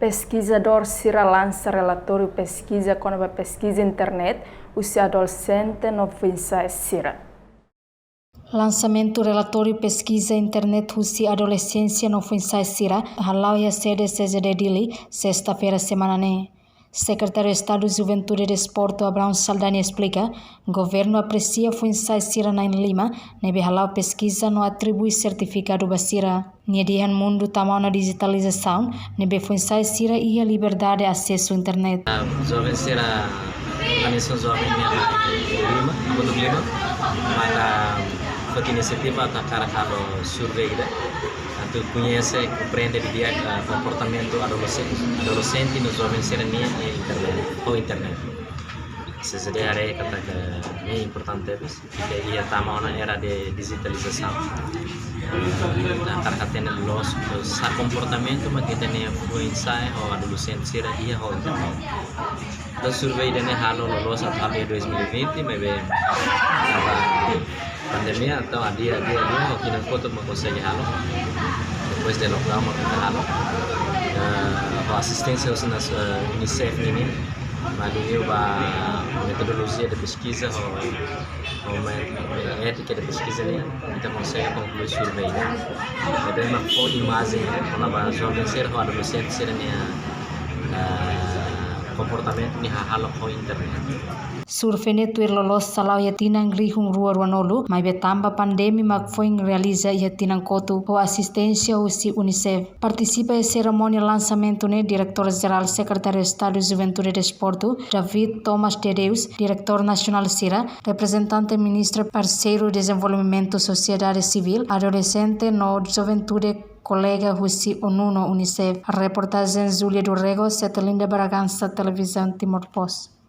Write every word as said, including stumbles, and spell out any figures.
Peskizadór sira lansa relatóriu peskiza kona-ba peskiza internet husi adolexente no foin-sa'e sira. Lansamentu relatóriu peskiza internet husi adolexente no foin-sa'e sira hala'o iha sede C J D Dili, sesta-feira semana ne'e. Sekretáriu Estadu Juventude e Desportu Abraão Saldanha esplika, governu apresia foin-sa'e sira na'in-lima ne'ebé hala'o peskiza no atribui sertifikadu ba sira. Nia dehan mundu tama ona dijitalizasaun, ne'ebé foin-sa'e sira iha liberdade asesu internet. Ah, joven sira, organizasaun joven nian lima, Abu Lima, maka foti inisiativa atu hakarak halo survei ida, atu koñese, komprende didi'ak, ah, komportamentu adolexente, adolexente no joven sira nian iha internet, ho internet. C J D haree katak ne'e importante tebes. Ita iha tama ona era de dijitalizasaun. Ita hakarak hatene loos, eh, sá komportamentu mak ita-nia foin-sa'e ho adolexente sira iha ho internet. Entaun survei ida-ne'e halo loloos atu halo iha dois mil e vinte, maibé tanba pandemia, entaun adia, adia, adia, ho tinan kotuk mak konsege halo. Depois de lockdown mak ita halo. Eh, ho asisténsia husi Nas-, eh, UNICEF nian, maibé liuliu ba metodolojia de peskiza ho, ho me-, étika de peskiza nian, ita konsege konklui survei. Maibé mak fó imajen, eh, kona-ba joven sira ho adolexente sira-nia, eh, komportamentu nia hahalok ho internet. Survei ne'e tuir loloos hala'o iha tinan rihun rua ruanulu, maibé tanba pandemia mak foin realiza iha tinan kotuk ho asisténsia husi UNICEF. Partisipa iha serimónia lansamentu ne'e Diretór Jerál Sekretáriu Estadu Juventude e Desportu, David Thomas de Deus, Diretór Nasionál sira, reprezentante Ministériu parseiru Dezenvolvimentu, Sosiedade Sivíl, Adolexente no Juventude, kolega husi ONU no UNICEF. Reportajen Júlia do Rego, Cetelinda Bragança, Televizaun Timor Post.